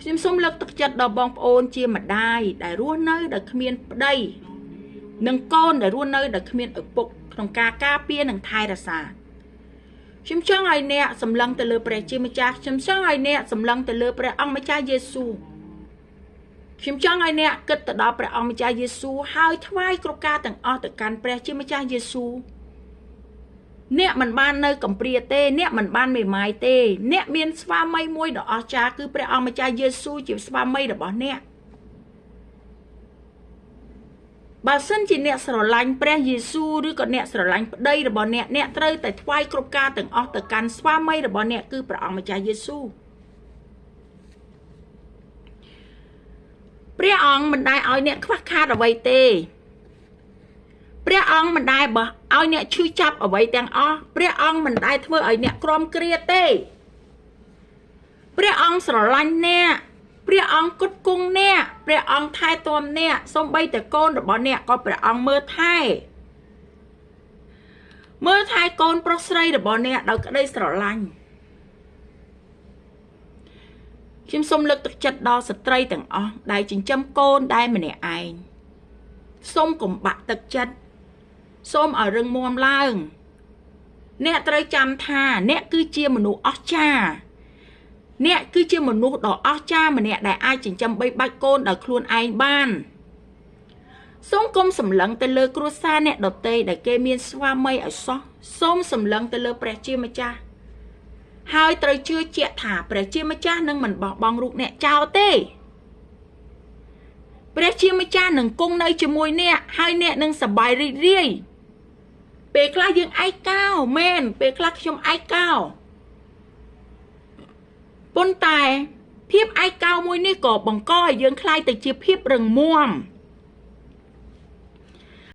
ខ្ញុំសូមលើកទឹកចិត្តដល់បងប្អូនជាម្ដាយដែលរស់នៅដោយគ្មានប្តីនិងកូនដែលរស់នៅដោយគ្មានឪពុកក្នុងការការពារនិងថែរក្សាខ្ញុំចង់ឲ្យអ្នកសម្លឹងទៅលើព្រះជាម្ចាស់ខ្ញុំចង់ឲ្យអ្នកសម្លឹងទៅលើព្រះអង្គម្ចាស់យេស៊ូខ្ញុំចង់ឲ្យអ្នកគិតទៅដល់ព្រះអង្គម្ចាស់យេស៊ូហើយថ្វាយគ្រប់ការទាំងអស់ទៅកាន់ព្រះជាម្ចាស់យេស៊ូអ្នកមិនបាននៅកំព្រាទេអ្នកមិនបានមេម៉ាយទេអ្នកមានស្វាមីមួយដ៏អស្ចារ្យគឺព្រះអង្គម្ចាស់យេស៊ូជាស្វាមីរបស់អ្នកបើសិនជាអ្នកស្រឡាញ់ព្រះយេស៊ូឬក៏អ្នកស្រឡាញ់ប្តីរបស់អ្នកអ្នកត្រូវតែថ្វាយគ្រប់ការទាំងអស់ទៅកាន់ស្វាមីរបស់អ្នកគឺព្រះអង្គម្ចាស់យេស៊ូព្រះអង្គមិនដែលឲ្យអ្នកខ្វះខាតអ្វីទេព្រះអង្គមិនដែលបោះឲ្យអ្នកឈឺចាប់អ្វីទាំងអស់ព្រះអង្គមិនដែលធ្វើឲ្យអ្នកក្រំគ្រាទេព្រះអង្គស្រឡាញ់អ្នកព្រះអង្គគុតគង់អ្នកព្រះអង្គថែទាំអ្នកសូម្បីតែកូនរបស់អ្នកក៏ព្រះអង្គមើលថែកូនប្រុសស្រីរបស់អ្នកដោយក្តីស្រឡាញ់ខ្ញុំសូមលើកទឹកចិត្តដល់ស្ត្រីទាំងអស់ដែលចិញ្ចឹមកូនដែលម្នាក់ឯងសូមកុំបាក់ទឹកចិត្តសូមឲ្យរឹងមាំឡើងអ្នកត្រូវចាំថាអ្នកគឺជាមនុស្សអស្ចារ្យអ្នកគឺជាមនុស្សដ៏អស្ចារ្យម្នាក់ដែលអាចចិញ្ចឹមបីបាច់កូនដោយខ្លួនឯងបានសូមកុំសម្លឹងទៅលើគ្រួសារអ្នកដទៃដែលគេមានស្វាមីឲ្យសោះសូមសម្លឹងទៅលើព្រះជាម្ចាស់ហើយត្រូវជឿជាក់ថាព្រះជាម្ចាស់នឹងមិនបោះបង់រូបអ្នកចោលទេព្រះជាម្ចាស់នឹងគង់នៅជាមួយអ្នកហើយអ្នកនឹងសប្បាយរីករាយពេលខ្លះយើងឯកោមែនពេលខ្លះខ្ញុំឯកោប៉ុន្តែភាពឯកោមួយនេះក៏បង្កឲ្យយើងក្លាយទៅជាភាពរឹងមាំ